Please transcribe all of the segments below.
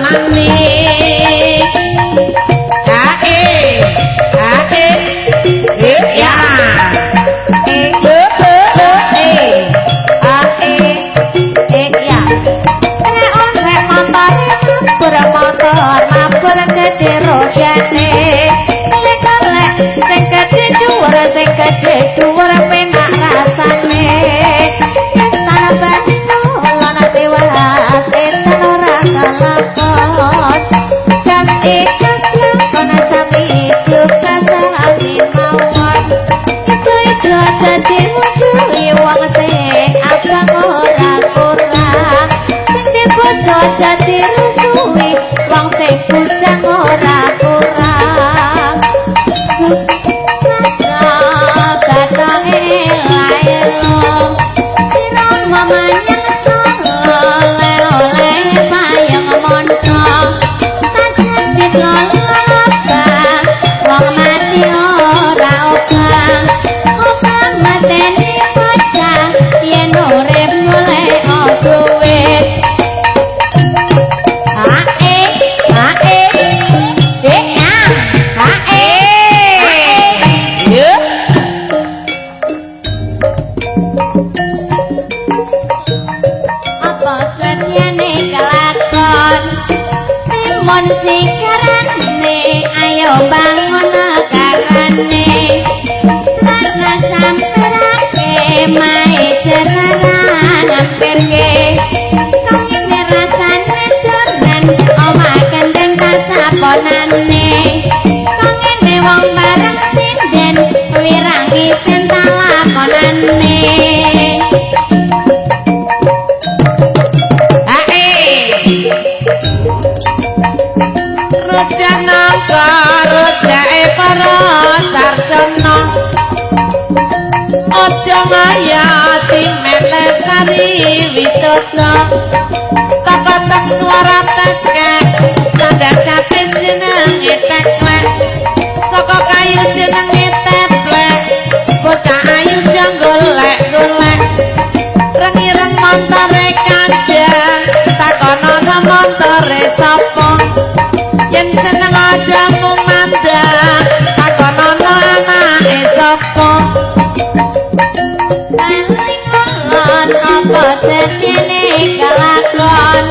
lakonane. Ae ae e ya E e e e A E E ya. Rek rek motor mabur motor mabur gede rodane. Lek lek sing gede dhuwur sing gede dhuwur penak rasane. Tanah batu lan tewas etan ora kalakon. Jas ikas lakon sami juga sami mawon. Ijo-ijo dadi musuhi wong sing abang ora kurang. Sing dibojo dadi rusuhi wong sing bujang ora kurang. Sukses batake laelo. Sirama manyang solo oleh-oleh payung montong. Tajan ditlolobang wong mati ora obang. Obang mateni bocah yen urip golek duit. A E A E E A A E Yo. Apa setyane kelakon timun sikarane ayo bangun negarane. Karena sampirake mae jeraran ngampirke. Kong ngene rasane joran omah kendeng tasaponane. Kong ngene wong bareng sinden wirangi sen talakonane. Ae rujak nangka rujake para sarjana. Aja ngayati melesari widodo. Tapatak suara tekek tanda capit jenenge teklek. Saka kayu jenenge teplek. Bocah ayu jang golek-golek. Reng-ireng montore kanjeng takono montore sapa. Yen seneng aja mung mandang takono anake sapa. Paling ngolon apa setyane kelakon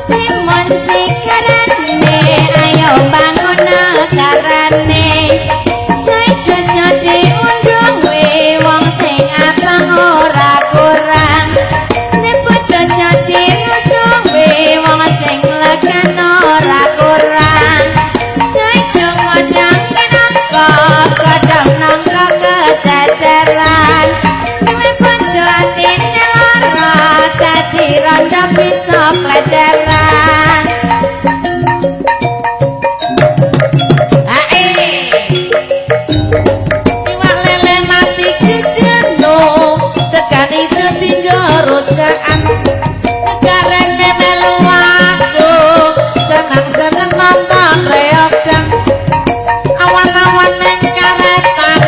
timun sikarane ayo bangun negarane. Sejojo diundhuwe wong sing abang ora kurang. Sejojo dirusuhe wong sing legan ora kurang. Sejo ngodang minangka godhong nangka kejajaran. Duwe bojo atine lara dadi rondo bisa pleceran. Ae iwak lele mati kejeno tekani tinggo rujakan. Negarane melu aku seneng-seneng nonton reogan. Awan-awan neng karetan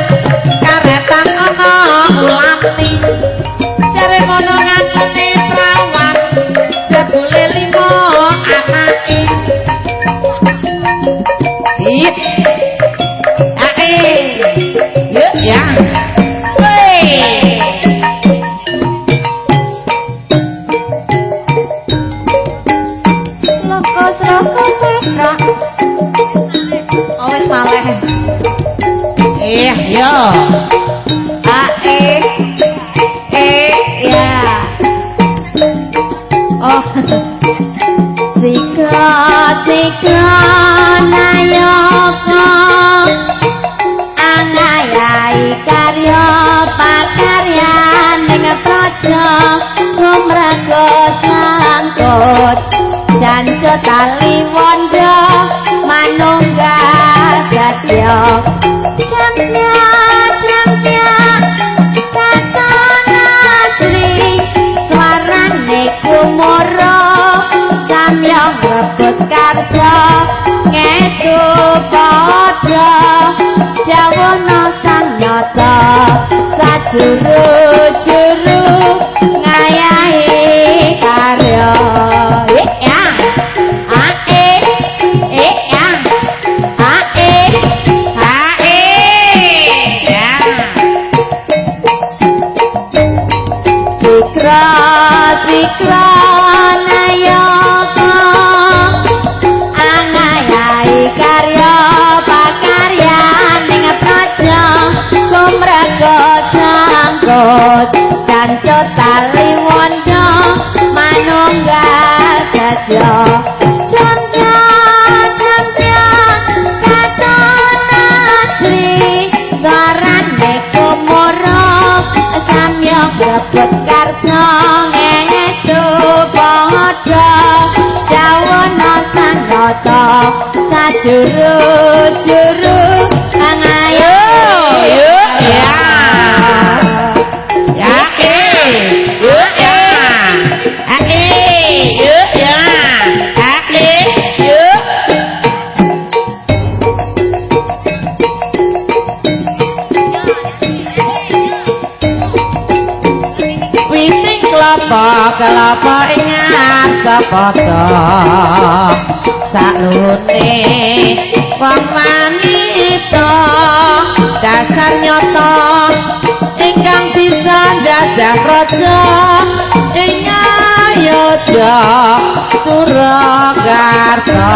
karetan ana ulati. Jare mono ngakune prawan jebule limo anake. Ih. Ae. Yuk ya. Woi. Lokos lokos sekra. Oh wis maleh. Eh, yo. A E E ya. Oh. Sikra sikra nayaka angayai karya pakaryan ning praja ngumraga sangkut janjo tali wanda manunggal satya. Campya campya katon asri swarane kumara samya rebut karsa ngetu padha jawana sang nyata sajuru-juru ngayahi karya. Ya a e Janco tali wondo manunggal saja candra candra katon asri sarane kumoro samya grebet karsa ngestu padha dawono sanata sajuru-juru angayo yo ya ya yo ya yo ya yo. Witing klapa kelapa ing ngarsa padha saklune wong wanita dasar nyata ingkang bisa njajah praja ing Ayodya Surakarta.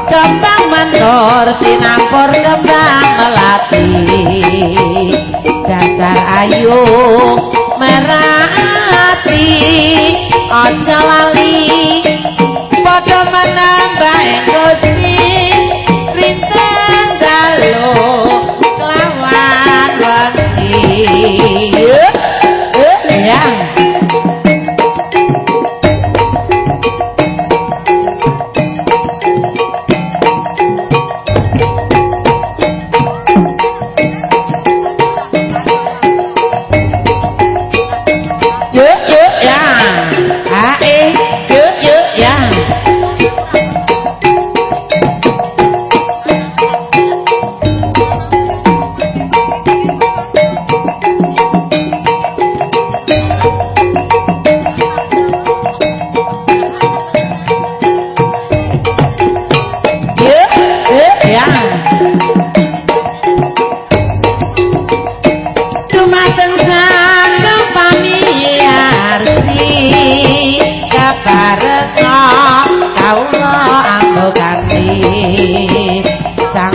Kembang menur sinampur kembang melati dasar ayu merah ati aja lali padha menambah Gusti rintang dalu kelawan wengi. Ya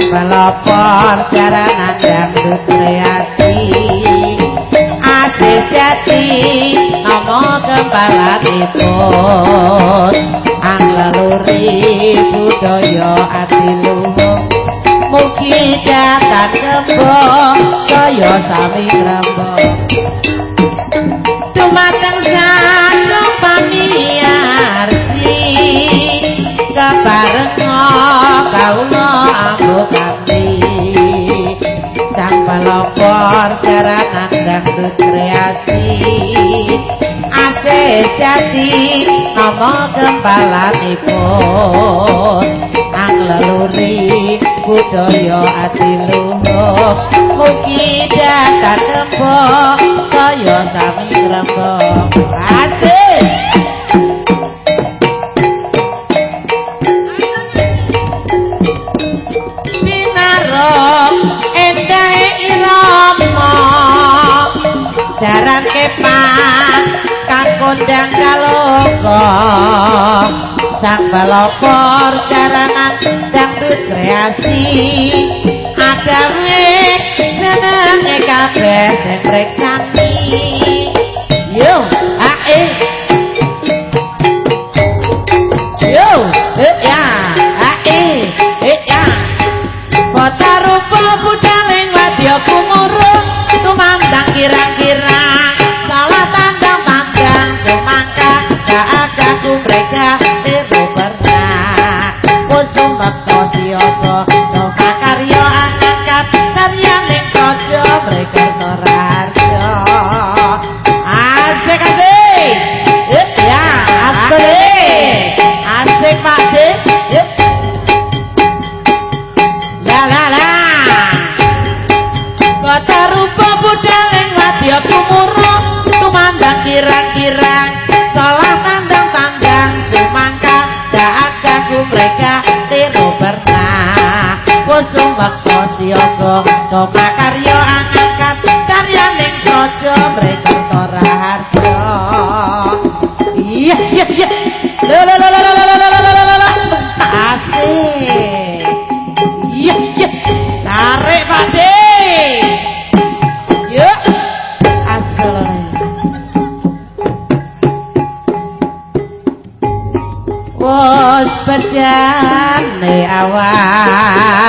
pelopor jaranan dangdut kreasi asih jati nama gembalanipun angleluri budaya adiluhung mugi datan gembong saya sami grembong dumateng saking pamiyarsi keparenga kawula ambokanti sang pelopor jaranan dangdut kreasi asih jati nama gembalanipun angleluri budaya adiluhung mugi datan gembong saya sami grembong asih. Endahe irama jaran kepang kang kondang kaloka sang pelopor jaranan dangdut kreasi agawe senenge kabeh sing mriksani. Yo ae yo ya ae ya kota rupa budaling wadya kumurung tumandang kirang-kirang salah tandang-tandang sumangka gak kumreka tiru pernah kusum bakto siaga doma karya angkat karya ning praja mreka Raharja. Asik asik ya asik asik Pak De. La la la kota rupa budaling wadya kumurung tumandang kirang-kirang salah tandang-tandang sumangka daak kumreka tiru pernah kusum waktu siaga doma karya angkat karya ning praja mreka Raharja. Iya iya iya lo lo lo lo lo lo lo lo lo asik. Iya iya tarik Pak De. Yuk asal. Awak.